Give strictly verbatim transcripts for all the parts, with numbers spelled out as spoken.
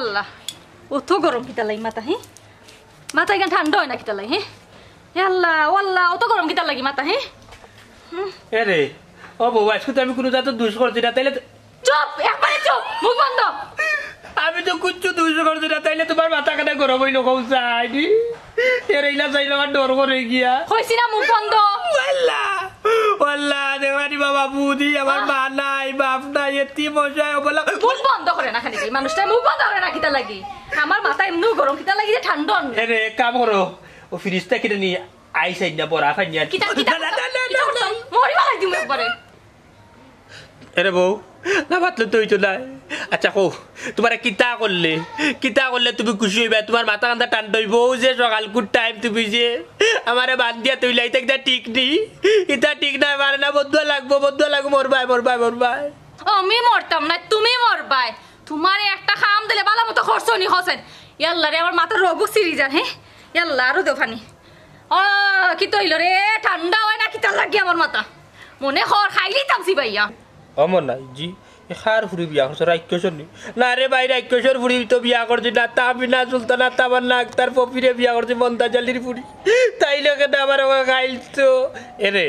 আল্লাহ, অত গরম কিতার লাগি মাথা, হে? মাথা ইখান ঠান্ডা অয় না কিতার লাগি, হে? এ আল্লাহ, ও আল্লাহ, অত গরম কিতার লাগি মাথা, হে? এরে, ও বউ, আইজকু তো আমি কুনু জাতর দুষ করছি না, তাইলে তো চুপ, একবারে চুপ, মুখ বন্ধ। আমি তো কুচ্ছু দুষ করছি না, তাইলে তুমার মাথা কেনে গরম অইলো, কও চাই। এরে, ইলা চাইলে আমার ডর করে গিয়া। কইছি না মুখ বন্ধ। ওয়াল্লা, ওয়াল্লা, দেওয়ানি বাবা, বুঝি, আমার মা নাই, বাপ নাই, এতিম অসহায় অবলা। মুখ বন্ধ করে না খালি, এই মানুষটা মুখ বন্ধ করে না কিতার লাগি? আমার মাথা এমনেউ গরম, কিতার লাগি যে ঠান্ডা অয় না। এরে, এক কাম করো, ও ফ্রিজটা কিনে নি, আইস আইন না, বরফ আইন না। কিতা, কিতা, না, না, না, না, কিতা না, করতাম? না। মরি ফালাই দিমু একবারে। এরে বউ, না মাতলে তো অইতো নায়। আচ্ছা কও, তুমারে কিতা করলে, কিতা করলে তুমি খুশি অইবায়? তুমার মাথা কান্দা ঠান্ডা অইবো? অউ যে সকালকুর টাইম তুমি যে আমারে বান্ধিয়া থইলা, ইতা কিতা ঠিক নি? ইতা ঠিক নায়, মারে না, বদদোয়া লাগবো, বদদোয়া লাগবো, মরবায়, মরবায়, মরবায়। আমি মরতাম না, তুমি মরবায়। তুমারে একটা কাম দিলে ভালা মতো করছো নি, হোসেন? ইয়াল্লা রে, আমার মাথার রগ ছিড়ি যার, হে? ইয়াল্লা, আরো দেও পানি। ও, কিতা অইলো রে? ঠান্ডা অয় না কিতার লাগি আমার মাথা? মনে কর খাইলিতাম চিবাইয়া। অমর নাই জি, এ কার ফুড়ি বিয়া করছো? রাক্ষসর নি? না রে ভাই, রাক্ষসর ফুড়ি তো বিয়া করছি না, তাহমিনা সুলতানা, তামান্না আক্তার পপিরে বিয়া করছি, মন্তাজ আলীর ফুড়ি। তাইলে কেনে আমার ওকে খাইলছো? এরে,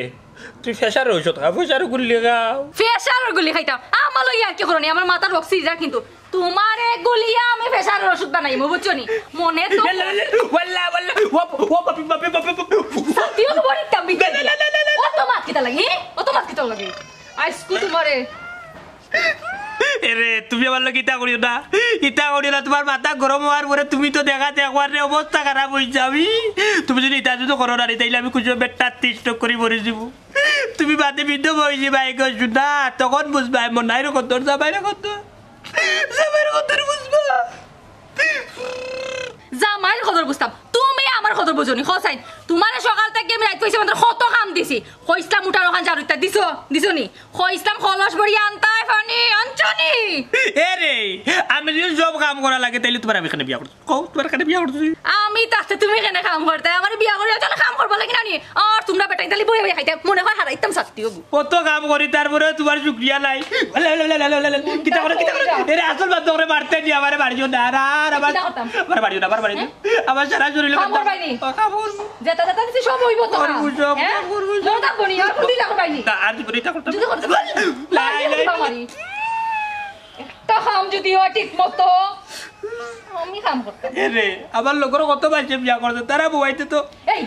তুই প্রেশারর ঔষধ খা, প্রেশারর গুলি খাও। প্রেশারর গুলি খাইতাম? আমার লগে ইয়ার্কি করো নি, আমার মাথার রগ ছিড়ি যার কিন্তু। তুমারে গুলিয়া আমি প্রেশারর ওষুধ বানাইমু, বুঝছো নি? মনে তো ওয়াল্লা, ওয়াল্লা, ওয়াল্লা, ও, ও, বাপি, বাপি, বাপি, বাপি। সাথীও তো বড় একটা বিদ্যা। না, না, না, না, না, না। অত মাত কিতার লাগি, হে? অত মাত কিতার লাগি? আইজকু তুমারে। এরে, তুমি আমার লগে ইতা করিও না, ইতা করিও না। তুমার মাথা গরম অওয়ার পরে তুমি তো দেখাত একবারে অবস্থা খারাপ অই যাবি। তুমি যদি ইতা যদি করো না, তাইলে আমি খুশি বেটা তিন স্ট্রোক করি মরি যাইমু। তুমি বাদে বৃদ্ধ অই যাইবায় গো সোনা, তখন বুঝবায় মনাইর কদর, জামাইর কদর। জামাইর কদর বুঝবা। জামাইর কদর বুঝতাম, তুমি আমার কদর বুঝো নি, হোসেন। তুমারে সকাল থাকি আমি রাইত পাইছি, মাত্র কত কাম দিছি। কইছলাম উঠার ওখান ঝাড়ু ইতা দিছো, দিছো নি? কইছলাম কলস ভরি আনতায় পানি, আনছো নি? এরে, আমি যদি সব কাম করা লাগে, তাইলে তুমারে আমি কেনে বিয়া করছি? কও, তুমারে কেনে বিয়া করছি? আমি থাকতে তুমি কেনে কাম করতায়? আমারে বিয়া করিয়া তো কাম করবার লাগি না নি? আর তুমরা বেটাইন তাইলে বইয়া বইয়া খাইতায়, মনে কয় হারাইতাম শাস্তি অইবো। কত কাম করি, তারপরে তুমার শুকরিয়া নাই। কিতা করো, কিতা করো? এরে আসল বাদ করে মারতে নি, আমারে মারিও না, আর, আর, আমার, কিতা করতাম? আমারে মারিও না, আমারে মারিও না। হ্যাঁ? আমার সারা শরীরে কাম করবায় নি? ও, কাম করমু। যেতা যেতা দিছি সব অইবো তো কাম। করমু সব, হ্যাঁ? কাম করমু সব। মনে থাকবো নি, আর কোনদিন ইতা করবায় নি? না, আর জীবনে ইতা করতাম না। যদি করতে পারি, নাই, মারিও নাই। দিবা মারি। একটা কাম যদি অয় ঠিক মতো, আমি কাম করতাম। এরে, আমার লগর কত মাইনষে বিয়া করছে, তারা বউয়াইতে তো এই,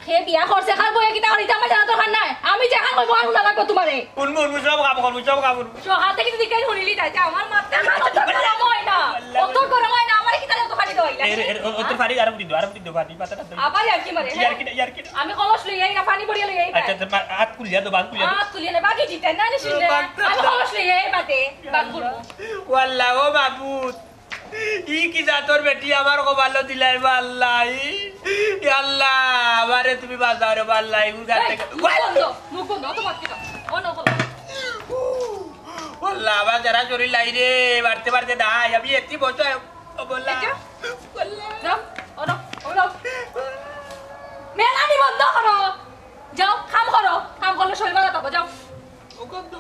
হে বিয়া করছে, কার বউয়ে কিতা করি, ইতা আমার জানার দরকার নাই। আমি যেখান কইমু, আর হুনা লাগবো তুমারে। হুনমু, হুনমু, সব কাম করমু, সব কাম করমু। সকাল থাকি যদি কেউ হুনিলি তাই, তে আমার মাথা আমার অত গরম অয় না। অত গরম অয় না, আমারে কিতা লাগতো খালি দেওয়াইলা? এরে, এরে, ও, ও তো পানি, আরো ফুটি দেও, আরো ফুটি দেও, পানি, মাথাটা ঠান্ডা। আবার ইয়ার্কি মারে, হ্যাঁ? ইয়ার্কি না, ইয়ার্কি না। আমি কলস লইয়া আইনা পানি ভরিয়া লইয়া আইবা। আচ্ছা, আচ্ছা, মা, আত খুলিয়া দেও, বান খুলিয়া দেও। আত তুলিয়া নে, বাকি দিতে না, নি শুনে। বান আমি কলস লইয়া আইবা দে, বান খুলবো। ওয়াল্লা, ও মাবুদ। ই কি জাতর বেটি আমার কপালো দিলাইবা আল্লাহ, ই, ই আল্লাহ, আমারে তুমি বাঁচাও রে বা আল্লাহ, ই মুখ এই, থাকি। মুখ বন্ধ, মুখ বন্ধ, অত মাত কিতা? অন করো। আল্লাহ, আমার যারা শরীর লাই রে, বাড়তে বাড়তে নাই, আমি এতি বছর, ও বললা। এই যে, যাও, অন, অন। মেলানি বন্ধ করো। যাও, কাম করো, কাম করলে শরীর ভালা থাকবো, যাও। ও কত?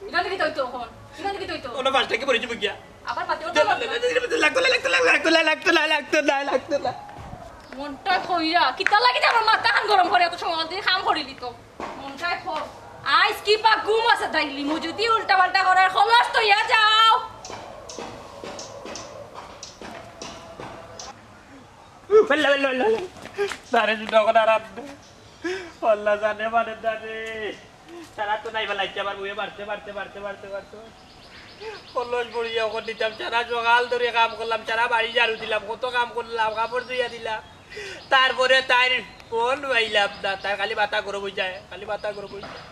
ইখান থাকি তো অইতো অখন, ইখান থাকি তো অইতো। অনো পাঁচ টাকা পড়ে যাবো গিয়া। আবার মাতে অইতো না। লাগতো না, লাগতো না, লাগতো না, লাগতো না, লাগতো না। মনটা কইরা, কিতা লাগি যে আমার মাথাখান গরম করে, অত সময় অন্তে কাম করিলি তো। মনটা কর। আইজ কিবা ঘুম আছে তাইলি, মু যদি উল্টা পাল্টা করার খলস তো ইয়া যাও। বেল্লা, বেল্লা, বেল্লা, বেল্লা। তারে জুতা করে আর আনবে। আল্লাহ জানে মানে জানে। সারা তো নাই বেলা, আইছে আবার বইয়ে বাড়তে, বাড়তে, বাড়তে, বাড়তে, বাড়তে। কলস বড়িয়া ওখান দিতাম, সারা সকাল ধরে কাম করলাম, সারা বাড়ি ঝাড়ু দিলাম, কত কাম করলাম, কাপড় ধুইয়া দিলাম। তারপরে তাইর ফোন পাইলাম না, তার খালি মাথা গরম অই যায়, খালি মাথা গরম অই যায়।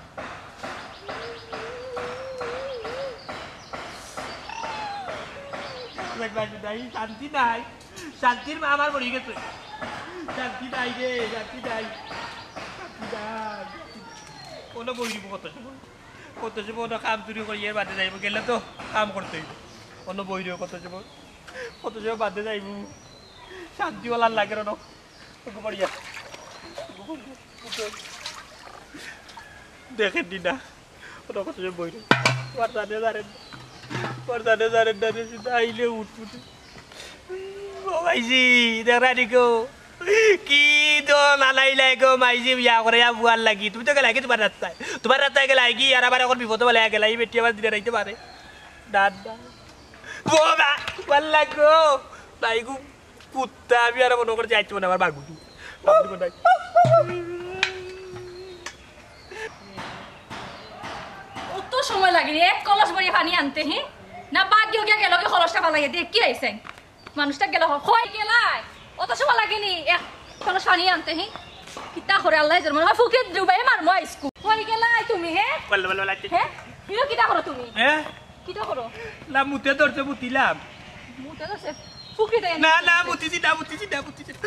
শান্তি নাই। শান্তির মা আমার মরি গেছে। শান্তি নাই রে, শান্তি নাই। শান্তি নাই, শান্তি নাই। অনো বই দিব কত সময়? কত সময় অনো কাম চুরি করি এর বাদে যাইব, গেলে তো কাম করতে হইব। অনো বই দিব কত সময়? কত সময় বাদে যাইব? শান্তি ওলার লাগে রে অনো। ঘুমাইয়া। দেখেন নি না? ওরা কত যে বই রে। ওর জানে জানেন না। ওর জানে জানেন না রে, শুধু আইলে উঠফুটে। ও মাইজি, দেখরা নি গো, কি দল আনাইলাই গো মাইজি, বিয়া করাইয়া বুয়ার লাগি। তুমি তো গেলায় গি তুমার রাস্তায়, তুমার রাস্তায় গেলায় গি, আর আবার অখন বিপদো ফালাইয়া গেলায়। ই বেটি আবার দিনে রাইতে পারে। দাদা, ও বা, বুয়ার লাগো, নাই গো, কুত্তা, আমি আর মনো করি যাইতে মনে আমার বাগুদি। বাগুদি কোথায়? অত সময় লাগে নি এক কলস ভরি পানি আনতে, হি? না, বাগিও গিয়া গেল গি কলসটা ফালাইয়া দিয়া, কি আইছে? মানুষটা গেল হ-, কই গেলায়? অত সময় লাগে নি এক কলস পানি আনতে, হি? কিতা করে আল্লায় জানে, মনে অয় ফুকে ডুবাই মারমু আইজকু। কই গেলায় তুমি, হে? বল, বল, বল, আচ্ছা। হে? ইনো কিতা করো তুমি? হে? কিতা করো? না, মুতে ধরছে, মুতিলাম। মুতে ধরছে? ফুকে দেয় না, না, মুতিছি না, মুতিছি না, মুতিছি না।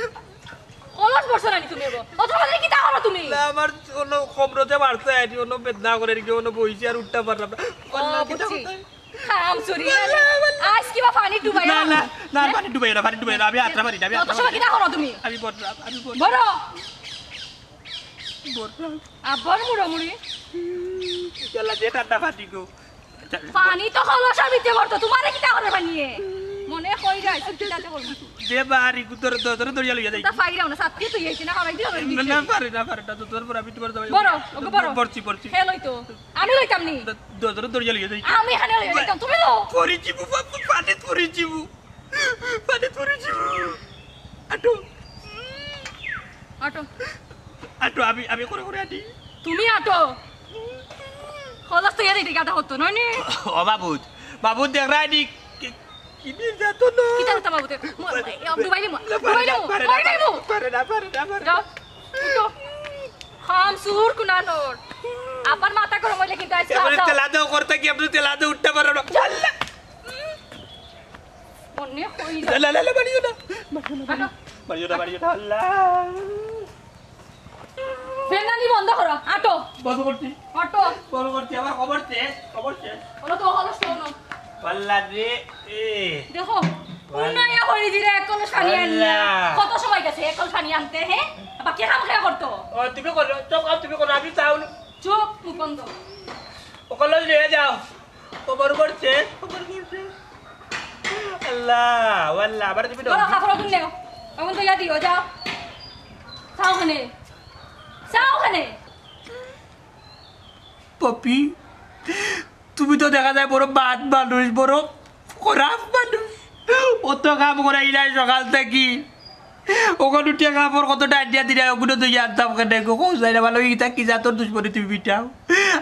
কলস ভরছো না নি তুমি গো? অত সময় লাগে কিতা করো তুমি? না, আমার অনো কোমরতে মারছে, এটি অনো বেদনা করে, এটি অনো বইছি আর উঠতে পারলাম না। ও, আল্লাহ, কিতা বুঝছি। করতে? কাম চুরি। আইজ কিবা পানি ডুবাইও না, না, না, পানি ডুবাইও না, পানি ডুবাইও না, আমি আটরা পারি না, আমি অত আটরা সময় পারি না। কিতা করো তুমি? আমি বড়, আমি বড়। বড়। বড়। আবার মুড়ামুড়ি। ইয়াল্লা, যে ঠান্ডা পানি গো। পানি তো কলসর ভিতরে ভরতো, তুমারে কিতা করে পানিয়ে? মনে কই যায়, কিতা যে করবো। যে বাড়ি গুতর দদর দরিয়া লইয়া যাই। তা পাইরাম না, সাথে তো ইয়ে কিনা হারাই দিও। না, না, পারে না, পারে না, তো তোর পর আমি তোমার দাবাই। বড়, ওকে বড়। বড়ছি, বড়ছি। হে লইতো। আমি লইতাম নি। দ-, দদর দরিয়া লইয়া যাই। আমি এখানে লইয়া যাইতাম, তুমি লো। পড়ি যিবু, বাপ, পানি পড়ি যিবু। পানি পড়ি যিবু। আটো। আটো। আটো, আমি, আমি করে করে আটি। তুমি আটো। কলস তো ইয়ারি দিকে আটা হতো, নয় নি? ও বাবুত, বাবুত দেখরা নি, কি, কি নির্যাতন। কিতা করতাম বাবুতে? ম-, এ, ডুবাই দিমু, না, পারে ডুবাই না, দিমু, পারে না, ডুবাই দিমু। পারে না, পারে না, পারে না। যাও, উঠো। হাম সুর কুনানোর। আবার মাথা গরম হইলে কিন্তু আজকে এবারে যাও। তেলা দেও করতে কি আপনি তেলা দেও উঠতে পারো না। আল্লাহ। মনে হই না। না, না, না, মারিও না। মারিও না, মারিও না, আটো। মারিও না, মারিও না, আল্লাহ। ফেনানি বন্ধ করো, আটো। বন্ধ করছি। আটো। বন্ধ করছি, আমার খবর শেষ, খবর শেষ। ওরা তো হলো শোনো। পাল্লা রে, এ। দেখো, পাল্লা। উন্নয়া হরি দিরে এক কলস পানি আনিয়া। পাল্লা। কত সময় গেছে এক কলস পানি আনতে, হে? আবার কে খাম খেয়া করতো? ও, তুমি করো, চুপ করো, তুমি করো, আমি চাও না। চুপ, মুখ বন্ধ। ও কলস নিয়ে যাও। খবর করছে, খবর করছে। আল্লাহ, ও আল্লাহ, আবার তুমি বড় কাপড় ওগুন নেও। ওগুন তো ইয়া দিও, যাও। চাও ওখানে। চাও ওখানে। পপি, তুমি তো দেখা যায় বড় বাদ মানুষ, বড় খারাপ মানুষ। অত কাম করাইলাই সকাল থাকি। ওখান উঠিয়া কাপড় কত ডাইট দিয়া দিলাই, ওগুলো তো জানতাম কেন গো, কও যাই না ভালো, ইতা কি জাতর দুশমনি তুমি মিটাও?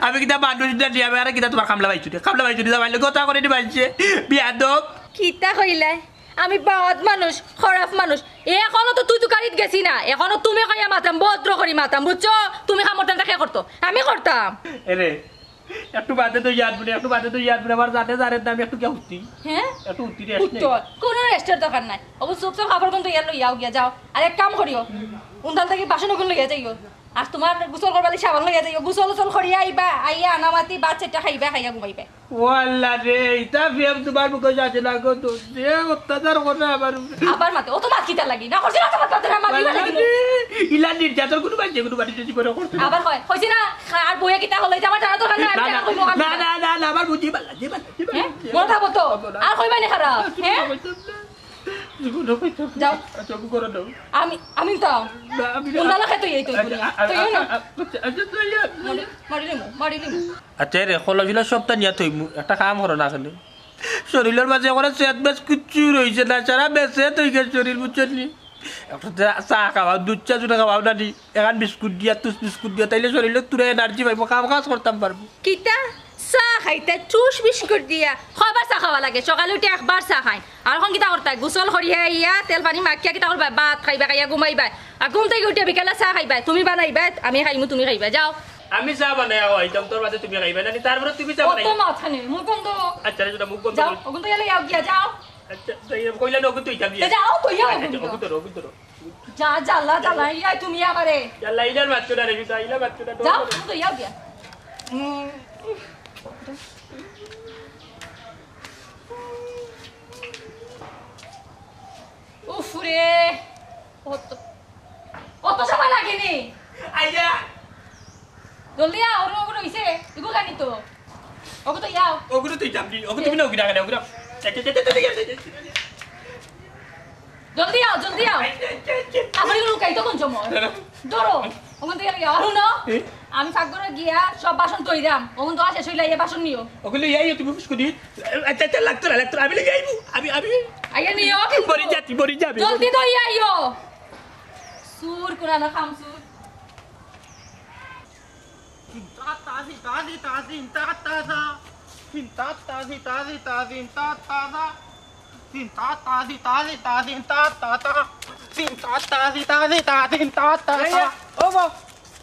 আমি কিতা মানুষ না নি, আমি আর কিতা তোমার কামলা পাইছো নি, কামলা পাইছো নি, জামাই লোক কথা করে নি মানছে, বিয়াদব। কিতা কইলাই? আমি বাদ মানুষ, খারাপ মানুষ। এখনো তো তুই তুকারিত গেছি না, এখনো তুমি কইয়া মাতাম, ভদ্র করি মাতাম, বুঝছো? তুমি কামড় টানটা কে করতো? আমি করতাম। এরে, একটু বাদে তো ইয়াদ বুলে, একটু বাদে তো ইয়াদ বুলে, আমার জানে জানে না, আমি একটু গিয়া উঠি। হ্যাঁ? একটু উঠি rest নেই। উঠতো। কোনো rest-এর দরকার নাই। অবশ্য চুপচাপ কাপড় কোন তো ইয়ার লইয়াও গিয়া যাও। আর এক কাম করিও, উন্দাল থাকি বাসন ওগুন লইয়া যাইও। আর তোমার গোসল করবার লাগি সাবান লইয়া যাইও। গোসল উসল করিয়া আইবা, আইয়া আনামাতি ভাত চাইরটা খাইবা, খাইয়া ঘুমাইবা। ও আল্লাহ রে, ইতা ফেম তোমার মুখে যাচ্ছে না গো, তো যে অত্যাচার করে আমার উপরে। আবার মাতে, ও তো মাত কিতা লাগি? না করছি না তো মাত, মাত না, মাত দিবা লাগি। ইলা নির্যাতন কোনো বাড়িতে কোনো বাড়িতে জীবনে করতে না। আবার কয়, কইছি না, আর বইয়ে কিতা হলো, এটা আমার জানা দরকার নাই, আমি না, না, আর কইবো না, না। না, না, না, আমার বুঝি ভালা, জি ভালা, জি ভালা, হ্যাঁ? জি মনে ভালা। থাকবো তো? হবো না। আর কইবা নি খারাপ, আচ্ছা, হ্যাঁ? কইতাম না। জীবনে কইতাম না। যাও। আচ্ছা, ওকে করে দাও। আমি, আমি তাও। না, আমি না। মুন্ডালা খাইতো এই তো আচ্ছা, দুনিয়া। আ-, আ-, তো এই না। আ-, আ-, আচ্ছা, আচ্ছা, তো ইয়া, মরি, মরি লিমু, মরি লিমু। আচ্ছা, রে, খোলা ফিলা সবটা নিয়া থইমু। একটা কাম করো না খালি। শরীলর মাঝে করে চেত বেশ কিচ্ছু রইছে না, সারা বেশ চেত হই গেছে শরীল, বুঝছো নি? একটা চা, চা খাওয়াও, দুধ চা চুটা খাওয়াও না নি? এখান বিস্কুট দিয়া, টুস বিস্কুট দিয়া, তাইলে শরীলে তুরা energy পাইবো, কাম কাজ করতাম পারবো। কিতা? চা খাইতে টুস বিস্কুট দিয়া? কয়বার চা খাওয়া লাগে? সকালে উঠে একবার চা খাই। আর এখন কিতা করতায়? গোসল করিয়া আইয়া, তেল পানি মাখিয়া কিতা করবায়? ভাত খাইবা, খাইয়া ঘুমাইবায়। আর ঘুম থাকি উঠিয়া বিকালে চা খাইবায়। তুমি বানাইবায়, আমি খাইমু, তুমি খাইবায়। যাও। আমি চা বানাইয়া খাইতাম, তোর বাদে তুমি খাইবায় না নি? তারপরে তুমি চা বানাই। অত মাথা নেই, মুখ বন্ধ। আচ্ছা, রে, সেটা মুখ বন্ধ যাও, করি। ওখান তো গেলে যাও গিয়া, যাও। আচ্ছা, তাই আমি কইলা না, ওকে তুই যাবি। তে যাও, তো যাও, আচ্ছা, ওখান তো। ওকে ধরো, ওকে ধরো। যা, জ্বালা, জ্বালা, ইয়া তুমি আমারে। জ্বালা, ইলার বাচ্চাটা রে, বিটা, ইলার বাচ্চাটা, যাও, ডর। ওখান তো যাও গিয়া। উফ রে, অত, অত সময় লাগেনি। আইয়া। জলদি আও, ওর ওগুলো হইছে, এগুলো খানি তো। ওগু তো ইয়াও। ওগুলো তুই যাবি, ওগু তুমি না, ওগুলো আগে, ওগুলো। চা, চা, চা। জলদি আও, জলদি আও। আপনি লুকাই তো কোন সময়? ধরো, ওখান থেকে গিয়া, আর হুনো, আমি ফাঁক করে গিয়া সব বাসন ধইরাম। ওখান তো শেষ হইলে ইয়ে বাসন নিও। ওগুলো ইয়াই তুমি ফুস করি। আচ্ছা, আচ্ছা, লাগতো না, লাগতো না। আমি লই আইবো। আমি, আমি আইয়া নিও কিন্তু। মরি যাতি, মরি যাবি। জলদি ধইয়া আইও। সুর কোরআন খাম সুর। Sin ta ta si ta si ta sin ta ta sa. Sin ta ta si ta si ta sin ta ta sa. Sin ta ta si ta si ta sin ta ta ta. Sin ta ta si ta si ta sin ta ta ta. ও বা,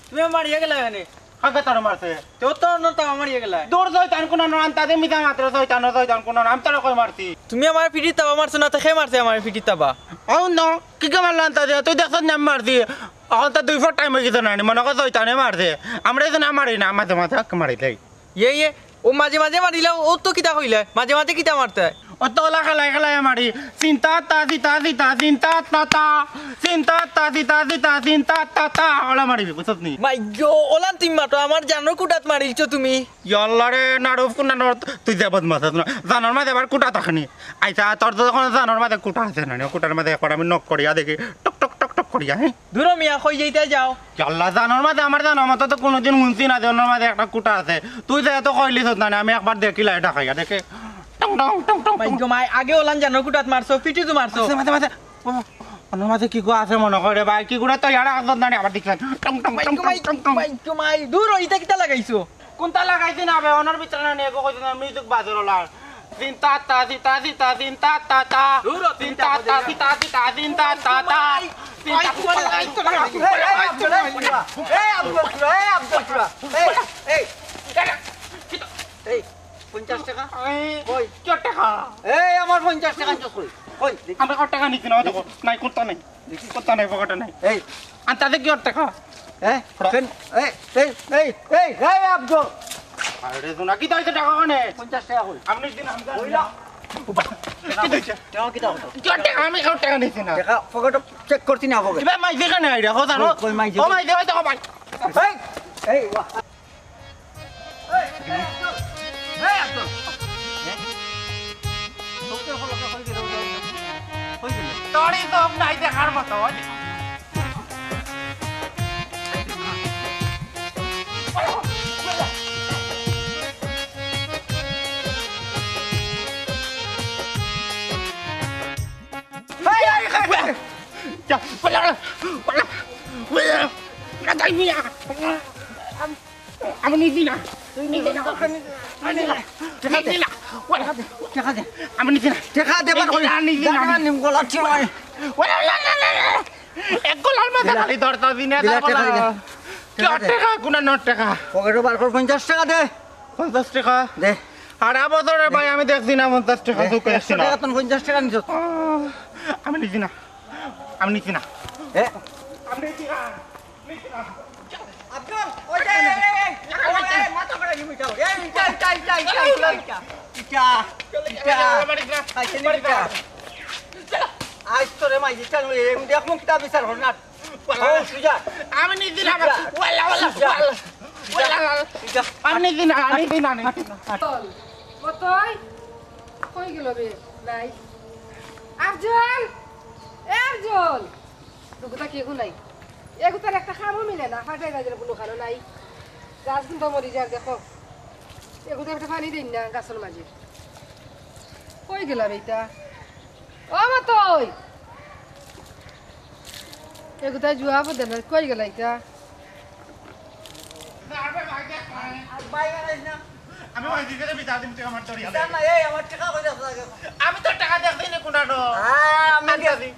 তুমি আমার ইয়ে গেলা কেনে? কাকে তার মারছে? তো তো অন্য তাও আমার ইয়ে গেলা। দৌড় যাই তান কোন আনতা দে মিছা মাত্র যাই তান যাই তান কোন আমি তার কই মারছি। তুমি আমার পিঠিত তাবা মারছো না, তো খে মারছে আমার পিঠিত তাবা? ও ন, কি কে মারলা আনতা দে? তুই দেখছ না আমি মারছি। এখন তো দুই ফোর টাইম হয়ে গেছে না, মনে কর শয়তানে মারছে। আমরা এই জন্য মারি না, মাঝে মাঝে হক মারি দেই। ইয়ে, ইয়ে, ও মাঝে মাঝে মারিলে ও তো কিতা কইলে? মাঝে মাঝে কিতা মারতে? ও তো ওলা খেলায় খেলায় মারি। চিন্তা তা চিতা চিতা চিন্তা তা তা। চিন্তা তা চিতা চিতা চিন্তা তা তা। ওলা মারিবি, বুঝছত নি? মাই গো, ওলান তুমি মাতো, আমার জানোর কুটাত মারিলছো তুমি। ইয়াল্লা রে, নাড়ু ফুনানোর, তুই যে বদমাস আছ না। জানোর মাঝে আবার কুটা থাকে নি। আচ্ছা, তোর তো যখন জানোর মাঝে কুটা আছে না, কুটার মাঝে একবার আমি নক করিয়া দেখি, টক টক টক টক করিয়া, হ্যাঁ? দূরো মিয়া, কই যাইতে যাও? ইয়াল্লা, জানোর মাঝে, আমার জানোর মতো তো কোনোদিন হুনছি না যে ওনার মাঝে একটা কুটা আছে। তুই যে এত কইলিস না, আমি একবার দেখিলাই ঢাকাইয়া, দেখে টং টং টং টং মাই টং। গো মাই, আগে ওলান জানোর কুটাত মারছো, পিঠিত তো মারছো। মাঝে, মাঝে, মাঝে। ও, ওনার মাঝে কি গো আছে মনে করে ভাই, কি গুড়া তো ইয়ারা আসত না, আবার দেখছেন। টং টং মাই টং গো মাই, টং টং। মাই গো মাই, দূর, ইটা কিতা লাগাইছো? কোনটা লাগাইছি না বে? ওনার ভিতরে না নিয়ে গো কইছে না, মিউজিক বাজে ওলা। দিন তা তা, দিন তা, দিন তা, দিন তা তা তা। দূর হ, দিন তা তা, দিন তা, দিন তা, দিন তা তা তা। দিন তা তা। এই, এই, আব্দুল, এই, আব্দুল, এই, আব্দুল, এই, আব্দুল, এই, এই, এই, পঞ্চাশ টাকা? এই, কই? কত টাকা? এই, আমার পঞ্চাশ টাকা আনছস কই? কই? দেখি। আমি কত টাকা নিছি না, দেখো। নাই, কুন্তা নাই। দেখি। কুন্তা নাই, পকেটে নাই। এই। আনতা দেখি কত টাকা? হ্যাঁ? ফড়া। কেন? এই, এই, এই, এই, এই, আব্দুল। আরে, শোনা, কিতা অইছে টাকা কানে? পঞ্চাশ টাকা কই? আপনি দিন, আমি জানি কইলা। না। কিতা অইছে? টাকা কিতা অইছে? কত টাকা? আমি কত টাকা নিছি না। টাকা পকেটে চেক করছি না পকেট। কিবা মাইজে কানে আইরা, কথা না? কই, কই মাইজে? ও মাইজে, ওই দেখো ভাই। এই, এই, ওয়া। এই, এই, আব্দুল। এই, আব্দুল। তোরই তো নাই দেখার মতো। এই, এই, এই, এই। যা, পালা, পালা, পালা, পালা, যাই মিয়া। আমি নিছি না। নিছি না। আমি নিছি না। নিছি না। ওরা। টেকা দে। আমি নিছি না। টেকা দে, বার করি। নিছি না, নিছি না। নিম গলা চিবাই। ওরা, ওরা, ওরা, ওরা। এক গলার মাঝে দিলা। খালি ধরতা দিনে, দিলা, টেকা দিলা। টেকা দে। টেকা, কোন নোট টেকা? পকেটে বার কর, পঞ্চাশ টাকা দে। পঞ্চাশ টাকা? দে। আর আ বছরে ভাই আমি দেখছি না পঞ্চাশ টাকা, দে। চোখে দেখছি একশো না। টাকা তখন পঞ্চাশ টাকা নিছ। আহ, আমি নিছি না। আমি নিছি না। এ? আমি নিছি না। আব্দুল, ওই যে, এই, এই, এই, ওই, এই, মাথা করে নিবি, যাও। এই, ইটা, ইটা, ইটা। ইটা, ইটা। আজ তোরে মাই দিতে হইব, এম দেখমু কিতা বিচার হল না। ও, সুজা। আমি নিছি না। সুজা। ওয়াল্লা, ওয়াল্লা, সুজা। ওয়াল্লা। সুজা। আমি নিছি না, আমি নিছি না, নিছি না। চল, কতই? কই গেল বে? নাই। আফজল! এ আফজল! দুগুতা কি এগু নাই? এগুতার একটা কামও মিলে না, ফাটাই যায় যেন কোনো কারো নাই। গাছ কিন্তু মরি যার, দেখো। এগুতা একটা পানি দেইন না গাছের মাঝে। কই গেলা বে ইতা? ও মতই! এগুতায় জুয়াবও দেন না, কই গেলা ইতা? না, আরে ভাই, দেখ, ভাই। আর ভাই বানাইস না। আমি ওই দিকে তো বিচার দিম, তুই আমার দড়ি বিচার না, এই আমার টাকা কই যাচ্ছে আগে? আমি তো টাকা দেখছি না কোনানো। হ্যাঁ, আমি আমি দেখছি।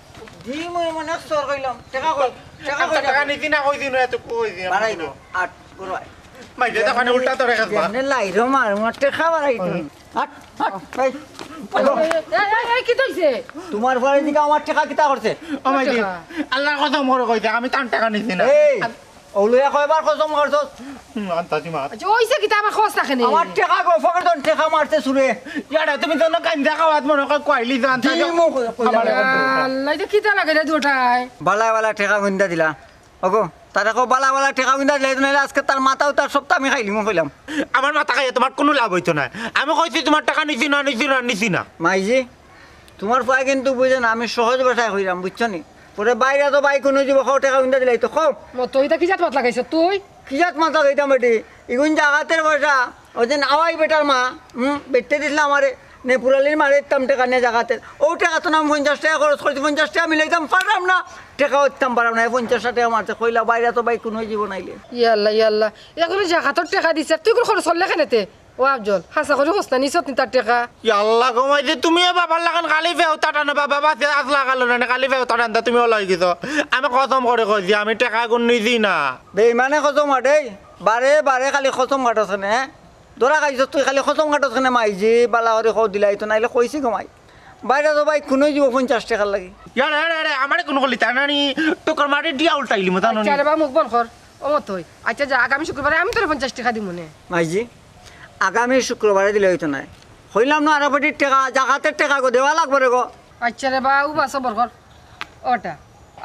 দিম ওই মনে সর কইলাম। টাকা কই? টাকা আমি কই তো টাকা যাবে? নিছি না, কই দিন, এত কই দিন, আমি বাড়াই দিন। দে, আট, করো আয়। মাই দে, তখন উল্টা তো রেখে দিবা। এমনি লাইরো মার, আমার টাকা বাড়াই দিন। হুম। আট, আট, এই। এই, এই, এই, কি তো হইছে? তোমার পরে দিকে আমার টাকা কিতা করছে? ও মাই দে, টাকা। আল্লাহর কসম করে কইছে, আমি তার টাকা নিছি না। এই, ওলুয়া কয়বার কসম করছস? হুম, আন্তাজি মাত। আচ্ছা, ওইছে কিতা আমার খোঁজ থাকে নি? আমার টাকা গো, ফকেটন টাকা মারছে চুরে। ইয়ারে, তুমি তো না কাইন্দা খাওয়াত মনে কয় কইলি জান, তাই তো দিমু কই, কই আমার যাবে? আল্লাহ, এটা কিতা লাগে রে দুটায়? বালা বালা টাকা গুন্দা দিলা। ওগো, তারে কও বালা বালা টাকা গুন্দা দিলা, নাইলে আজকে তার মাথাও তার সবটা আমি খাইলিমু কইলাম। আমার মাথা খাইয়া তোমার কোনো লাভ হইতো না। আমি কইছি তোমার টাকা নিছি না, নিছি না, নিছি না। মাইজি, তুমার ফুয়ায় কিন্তু বুঝে না, আমি সহজ ভাষায় কইরাম, বুঝছো নি? পরে বাইরে তো বাই কুনু জীব কও টেকা উন্দা দিলাই তো কও। মতো ইতা কি জাত মাত লাগাইছ তুই? কি জাত মাত লাগাইতাম বেটি? ইগুন জাগাতের পয়সা, ওই দিন আওয়াই বেটার মা, হুম, বেটে দিছিল আমারে, নে পুরালির মারে দিতাম টেকা নে জাগাতের। ও টেকা তো নাম পঞ্চাশ টেকা খরচ করছি, পঞ্চাশ টেকা মিলাইতাম পারলাম না, টেকাও দিতাম পারলাম না, এই পঞ্চাশ টেকা মারতে কইলা বাইরে তো বাই কুনু জীব নাইলে। ইয়াল্লা, ইয়াল্লা, এগুলো জাগাতর টেকা দিছে, তুই এগুলো খরচ করলে কেনেতে? ও আফজল, হাছা করি কছ না, নিছত নি তার টেকা? ইয়াল্লা গো মাইজি, তুমিও বাবার লাখান খালি ফেউতা টানো, বাবা বাঁচি আছলা কালো না, খালি ফেউতা টানতা তুমি ওলা অই গেছো। আমি কসম করি কইছি, আমি টেকা কুন নিছি না। বেইমানে কসম কাটে, বারে বারে খালি কসম কাটছ নে, হ্যাঁ? ধরা খাইছস তুই, খালি কসম কাটছ নে মাইজি, বালা করি কও দিলাই তো, নাইলে কইছি গো মাই। বাইরে তো বাই কুনু জীব পঞ্চাশ টেকার লাগি। ইয়ারে, আরে, আরে, আমারে কুনু কলি তা নানি, তোর মারি দিয়া উল্টাইলি মতো আচ্ছা রে বা, মুখ বন্ধ কর। ও মতই। আচ্ছা যা, আগামী শুক্রবারে আমি তোরে পঞ্চাশ টেকা দিমু নে। মাইজি, আগামী শুক্রবারে দিলে অইতো নায়। কইলাম না, আরো বেটির টেকা, জাকাতের টেকা গো, দেওয়া লাগবো রে গো। আচ্ছা রে বা, উবা সবর কর। ওটা,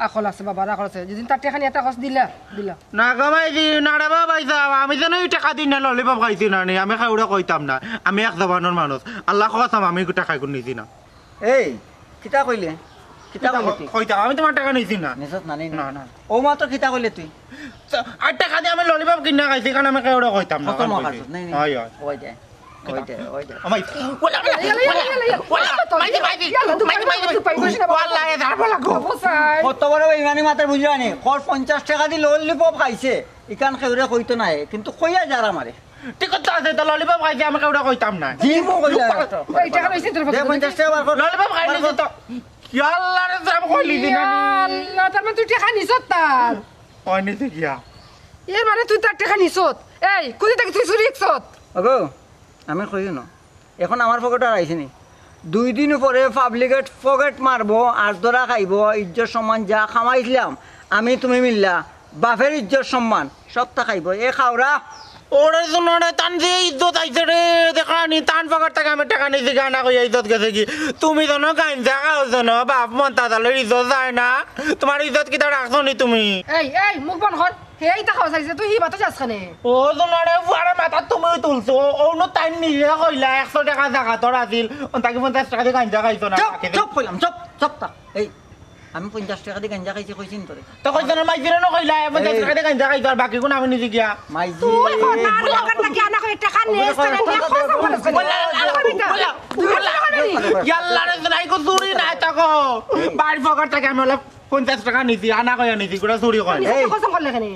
আকল আছে বাবার, আকল আছে। যেদিন তার টেকা নিয়া তা কছ দিলা, দিলা। না গো মাইজি, না রে বা ভাইসাব, আমি যেন ই টেকা দিন না, ললিপপ খাইছি না নি, আমি কেউরে কইতাম না। আমি এক জবানর মানুষ। আল্লাহ কসম, আমি টেকা কুন নিছি না। এই, কিতা কইলে? কিতা কিতা কইলে ক-, তুই? কইতাম, আমি তুমার টেকা নিছি না। নিছত না নি? না, না। ও মা তো কিতা কইলে তুই? তো, আর টেকা দিয়া আমি ললিপপ কিনা খাইছি, কারণ আমি কেউরে কইতাম না, কত কারণ মা কইছি। খাইছত? নাই, নাই। হয়, হয়। ওই দে, ওই দে, ওই দে। আমাই, ওলা, ওলা, ইয়ালা, ইয়ালা, ইয়ালা, ইয়ালা। ওলা, মাইজি, মাইজি, ইয়ালা, তুই মাইজি, পাইবো, মাইজি, তুই পাইবো, মাইজি। সেটা বলো। ওলা, এ ধার বলা গো। বাবু সাই। কত বড় বেইমানি মাথার বুঝলা নি? কর পঞ্চাশ টেকা দি ললিপপ খাইছে, ইখান কেউরে কইতো নায়, কিন্তু কইয়া যার আমারে। ঠিক কথা আছে, তো ললিপপ খাইছে, আমি কেউরে কইতাম না। জি, মু কইলা। ওই টেকা লইছে তোর দে, পকেট পঞ্চাশ থেকে। টেকা বার কর। ললিপপ খাই বার নিছে কর। তো। ইয়াল্লা রে, দাম কইলি দিন আমি। ইয়াল্লা, তার মানে তুই টেকা নিছত তার? ওই নিছে গিয়া। এর মানে তুই তার টেকা নিছত? এই, কুদি থাকি তুই চুরি করছত? ওগো, আমি কইও না। এখন আমার পকেটে আর আইছে নি। দুই দিন পরে পাবলিকে পকেট মারবো, আর ধরা খাইবো, ইজ্জত সম্মান যা কামাইছিলাম, আমি তুমি মিল্লা, বাপের ইজ্জত সম্মান, সবতা খাইবো। এ খাওরা। ওরে শুনো রে, তান যে ইজ্জত আইছে রে, দেখরানি, তান পকেট থাকি আমি টেকা নিছি, গানা কইয়া ইজ্জত গেছে কি? তুমি যেন গাঞ্জা খাও যেন, বাপ মন্তাজ আলীর ইজ্জত যায় না, তুমার ইজ্জত কিতা রাখছো নি তুমি? এই, এই, মুখ বন্ধ কর। হে, ইতা খাওয়া চাইছে, তুই হি মাতো যাস কেনে? ও, তোমারে ফুয়ারে মাথা তুমি তুলছো। ও, ও, নু তাই নিজে কইলা, একশো টেকা জাকাতর আছিল। অন তাকি পঞ্চাশ টেকা দি গাঞ্জা খাইছো না, চুপ, বাকি দে। চুপ কইলাম, চুপ, চুপ তা। এই, আমি পঞ্চাশ টেকা দি গাঞ্জা খাইছি, কইছি নি তোরে? তো কইছো না, মাইজিরে না কইলা, পঞ্চাশ এই। টেকা দি গাঞ্জা খাইছো, আর বাকি কুন আমি নিজে গিয়া। মাইজি। তুই কত না, আমার কাছে কি আনা কই টেকা নেস, ওগুলো টেকা কয়, নেস, কত কত কত কত কত বলে, বলে, বলে, বলে। ইয়াল্লা রে, নাই গো, চুরি নাই তো গো। বাড়ি পকেট থাকি আমি অলা পঞ্চাশ টেকা নিছি, আনা কইয়া নিছি, গুড়া চুরি কয় না। এই। কসম করলে কেনে?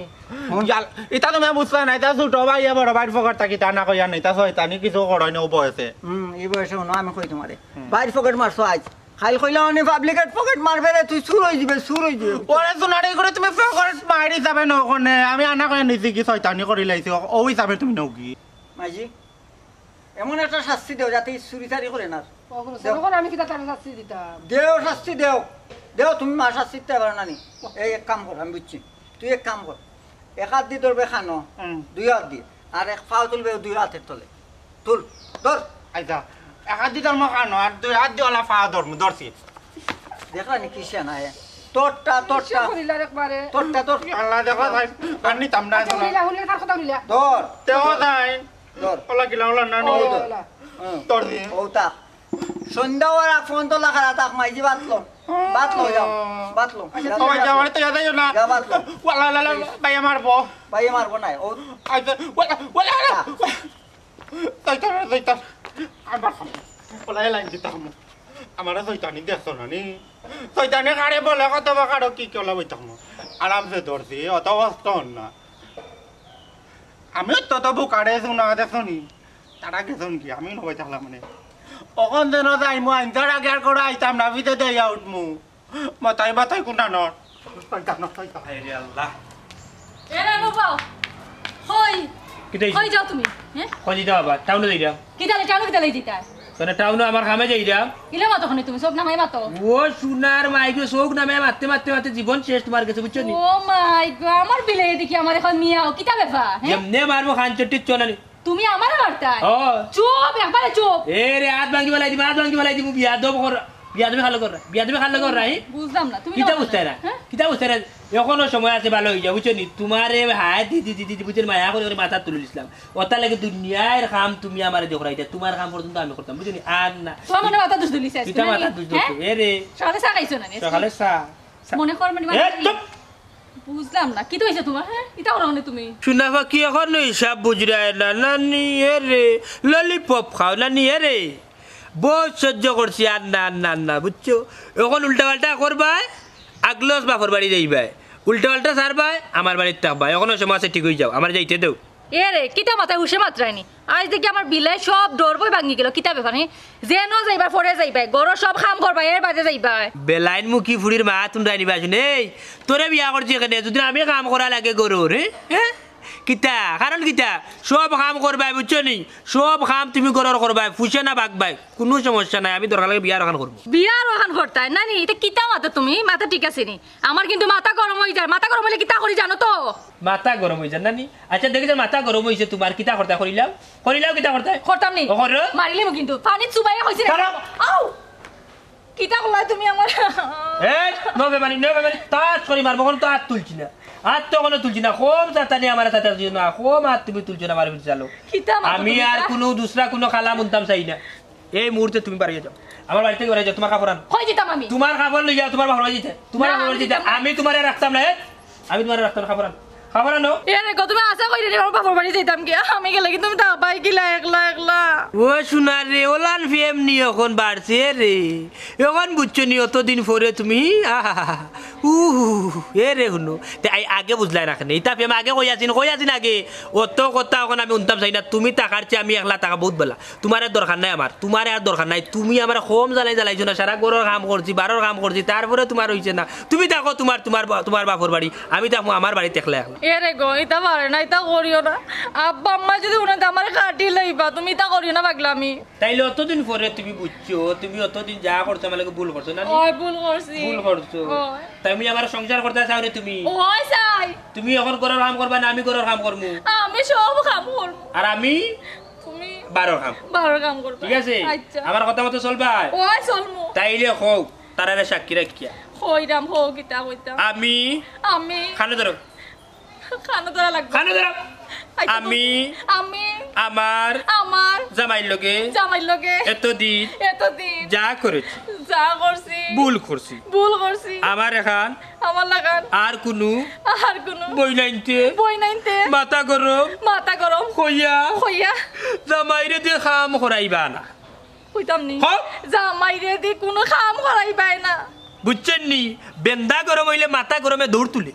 ইয়াল, ইতা তুমি বুঝছো না, ইতা ছোট ভাই, এ বড় ভাইর পকেট থাকি ইতা আনা কইয়া নেয়, ইতা শয়তানি কিছু করয় না, ও বয়সে। হুম, ই বয়সে হুনো, আমি কই তোমারে। হুম। ভাইর পকেট মারছো আইজ। কাইল কইলা অনে পাবলিকের পকেট মারবে রে, তুই চুর অই যিবে, চুর অই যিবে। ওরে সোনারে, ই করে তুমি পকেট মারি যাবে না ওখানে, আমি আনা কইয়া নিছি কি শয়তানি করি লাইছি, ও, ও হিসাবে তুমি নও কি? মাইজি, এমন একটা শাস্তি দেও যাতে ই চুরিচারি করে না। ও, কোনো দেও। তখন আমি কিতা তারে শাস্তি দিতাম? দেও, শাস্তি দেও। দেও, তুমি মা শাস্তি দিতে পারো না নি? এই এক কাম কর, আমি বুঝছি। তুই এক কাম কর। এক হাত দি ধরবে কানো, হুম। দুই হাত দি। আর এক পাও তুলবে দুই হাতের তলে। তুল, ধর। আচ্ছা, এক হাত দি ধরমু কানো, আর দুই হাত দি অলা পাও ধরমু, ধরছি। দেখলা নি কিসে না এ? তোরটা, তোরটা। কিসে করিলা রে একবারে? তোরটা, তোর। আল্লাহ, দেখো ভাই, আর নিতাম না আচ্ছা, এখন। হুনিলা, হুনিলা, তার কথা হুনিলা। ধর। দেখো তাই। ধর। ওলা গিলা, ওলা না, না, ও, ওই ধর। ওলা। হুম। ধর দি। ও তা। সন্ধ্যা ওর আগ পর্যন্ত লাখারা থাক, মাইজি বাতলো। বাতলো, যাও। বাতলো। আচ্ছা, যাও, ও ভাই, যাও, বাতলো। আমার তো ইয়াদ আইও না। যাও, বাতলো। ওলা, ওলা, ওলা, ভাই, আমার বউ। ভাই, আমার বউ নাই। ও। আচ্ছা, ওলা, ওলা, ওলা। যা। শয়তান, শয়তান। আবার খামো। ওলা, এই লাইন দিতে খামো। আমারে শয়তানি দেখছো না নি? শয়তানি কারে বলে, কত বা কারো কি কি ওলা বইতে খামো। আরামসে ধরছি, অত কষ্ট হন না। আমি তো তো বুকারে শুনা দেখছো নি? তারা গেছন কি? আমি নবাই থাকলাম মানে। অখন যেন যাইমু, আইনতার আগে আর করে আইতাম না, ভিতরে দেয়া উঠমু। মাথায় মাথায় কোনটা নর? শয়তান, শয়তান। হায় রে আল্লাহ। এ রে বাবা, কই? কিতা হইছে? কই যাও তুমি? হ্যাঁ? কই যাইতা বাবা? টাউনে যাইতাম। কিতা লে টাউনে কিতা লে যাইতা? মানে টাউনে আমার কামে যাইতাম। ইলা মা তখন তুমি চোখ নামাই মাতো। ও সোনার মাই গো, চোখ নামাই মারতে মারতে মারতে জীবন শেষ তোমার গেছে, বুঝছো নি? ও মাই গো, আমার বিলে দেখি আমার এখন মিয়াও, কিতা ব্যাপার? হ্যাঁ? যেমনে মারবো খান চট্টির চলানি। তুমি আমারে মারতায়? ও। চুপ, একবারে চুপ। এ রে, হাত ভাঙ্গি ফালাই দিমু, হাত ভাঙ্গি ফালাই দিমু, বিয়াদব কর, বিয়াদবি খালো কর, বিয়াদবি খালো কর, রাই? বুঝলাম না, তুমি কিতা না বুঝতায় না? হ্যাঁ? কিতা বুঝতায় না? এখনো সময় আছে, ভালা অইযাও, বুঝছো নি? তুমারে হায় দিদি দিদি দিদি, বুঝছো নি? মায়া করি করি মাথাত তুলি দিছলাম। অতার লাগি দুনিয়ার কাম তুমি আমারে দেখরাইতায়, তুমার কাম পর্যন্ত আমি করতাম, বুঝছো নি? আর না। তুমার মনে মাথা দুষ দিলিছে আজকে, ইতা না নি? মাথা দুষ দিছে। হ্যাঁ? এ রে। সকালে চা খাইছো না নি আজকে? সকালে চা, চা। মনে কর মানে এ, মাথা চুপ। বুঝলাম না, কিতা অইছে তুমার, হ্যাঁ? ইতা করো না নি তুমি। সোনা পাখি, এখনো হিসাব বুঝরায় না, নানি, এ রে। ললিপপ খাও, নানি, এ রে। বউত সহ্য করছি, আর না, আর না, আর না, বুঝছো? অখন উল্টা পাল্টা করবায়, আগলস বাপর বাড়ি যাইবায়, উল্টা পাল্টা ছাড়বায়, আমার বাড়িত থাকবায়। অখনো সময় আছে, ঠিক অইযাও, আমারে যাইতে দেও। এ রে, কিতা মাথায় হুশে মাতরায় নি? আইজ দেখি আমার বিলাই সব ডর ভয় ভাঙ্গি গেল। কিতা ব্যাপার, হ্যাঁ? যেনো যাইবায়, পরে যাইবায়, ঘরর সব কাম করবায়, এর বাদে যাইবায়। বেলাইনমুখী ফুড়ির মা তুমরাইনি বা হুনো, এই, তোরে বিয়া করছি কেনে, যুদি আমি কাম করা লাগে ঘরর, হ্যাঁ? হ্যাঁ? কিতা? কারণ কিতা? সব কাম করবায়, বুঝছো নি? সব কাম তুমি ঘরর করবায়, ফুসে না ভাগবায়, কুনু সমস্যা নাই, আমি দরকার লাগে বিয়া অখান করমু। বিয়া অখান করতায়? নানি, ইতা কিতা মাতো তুমি? মাথা ঠিক আছে নি? আমার কিন্তু মাথা গরম অইযায়, মাথা গরম অইলে কিতা করি জানো তো? মাথা গরম অইযায় নানি? আচ্ছা, দেখি যে মাথা গরম অইছে তুমার, কিতা করতায় করিলাও? করিলাও, কিতা করতায়? করতাম নি। ও, করো। মারিলিমু কিন্তু, পানিত চুবাইয়া কইছি রে। করো। আউ! কিতা করলায় তুমি আমার? এই, no বেমানি, no বেমানি। তাত করি মারমু, অখন তো আত তুলছি না। আত তো অখনো তুলছি না। কম চাতানি আমার চাতা তুলছি না। কম আত তুমি তুলছো না, আমার পিছে চালো। কিতা মাতো আমি তুমি আর তা? কুনু দুসরা কুনু কালাম হুনতাম চাই না। এই মুহূর্তে তুমি বারইয়া যাও। আমার বাড়ি থাকি বারইয়া যাও, তুমার কাপড় আনো। কই যিতাম আমি? তুমার কাপড় লইয়া তুমার বাপর বাড়ি যাইতায়। তুমার না, বাপর আমি বাড়ি যাইতায়। যিতাম না। আমি তুমারে রাখতাম না, এ? আমি তুমারে রাখতাম না, কাপড় আনো। কাপড় আনো। এ রে গো, তুমি আশা করি রে, আমার বাপর বাড়ি যাইতাম গিয়া। আমি গেলে কিন্তু তুমি থাকবায় কিলা একলা একলা। ও সোনা রে, ওলান ফেম নি অখন বাড়ছে রে। অখন বুঝছো নি, অতদিন পরে তুমি, আহা, উহু, এ রে হুনো। তে আই-, আগে বুঝলায় না কেনে? ইতা ফেম আগে কই আছিন, কই আছিন আগে? অত কথা অখন আমি হুনতাম চাই না। তুমি থাকার চেয়ে আমি একলা থাকা বউত ভালা। তুমারে দরকার নাই আমার, তুমারে আর দরকার নাই। তুমি আমারে কম জ্বালাই জ্বালাইছো না, সারা ঘরর কাম করছি, বারর কাম করছি, তারপরে তুমার অইছে না। তুমি থাকো তুমার, তুমার বা-, তুমার বাপর বাড়ি, আমি থাকমু আমার বাড়িত একলা একলা। এ রে গো, ইতা পারে না, ইতা করিও না। আব্বা আম্মা যুদি হুনে তে আমারে কাটি লাইবা, তুমি ইতা করিও না পাগলামি। তাইলে অতদিন পরে তুমি বুঝছো, তুমি অতদিন যা করছো আমার লগে ভুল করছো না নি? অয়, ভুল করছি। ভুল করছো। অয়। তাই আমি আমার সংসার করতায় চাও নি তুমি? অয় চাই। তুমি অখন ঘরর কাম করবায় না আমি ঘরর কাম করমু? আমি সব কাম করমু। আর আমি তুমি বারর কাম। বারর কাম করবায়। ঠিক আছে? আচ্ছা। আমার কথা মতো চলবায়? অয় চলমু। তাইলে কও, তারারে সাক্ষী রাখিয়া। কইরাম, কও কিতা কইতাম। আমি আমি কানো ধরো। কানো ধরা লাগবো। কানো ধরো। আচ্ছা, আমি আমি আমার আমার জামাইর লগে জামাইর লগে এতদিন এতদিন যা করেছি, যা করছি, ভুল করছি। ভুল করছি। আমার এখান আমার লাখান আর কুনু আর কুনু বইনাইন্তে বইনাইন্তে মাথা গরম মাথা গরম কইয়া কইয়া জামাইরে দি কাম করাইবা না। কইতাম নি? হ্যাঁ? জামাইরে দি কুনু কাম করাইবায় না। বুঝছইন নি? বেন্দা গরম অইলে মাথা গরমে দৌড় তুলে।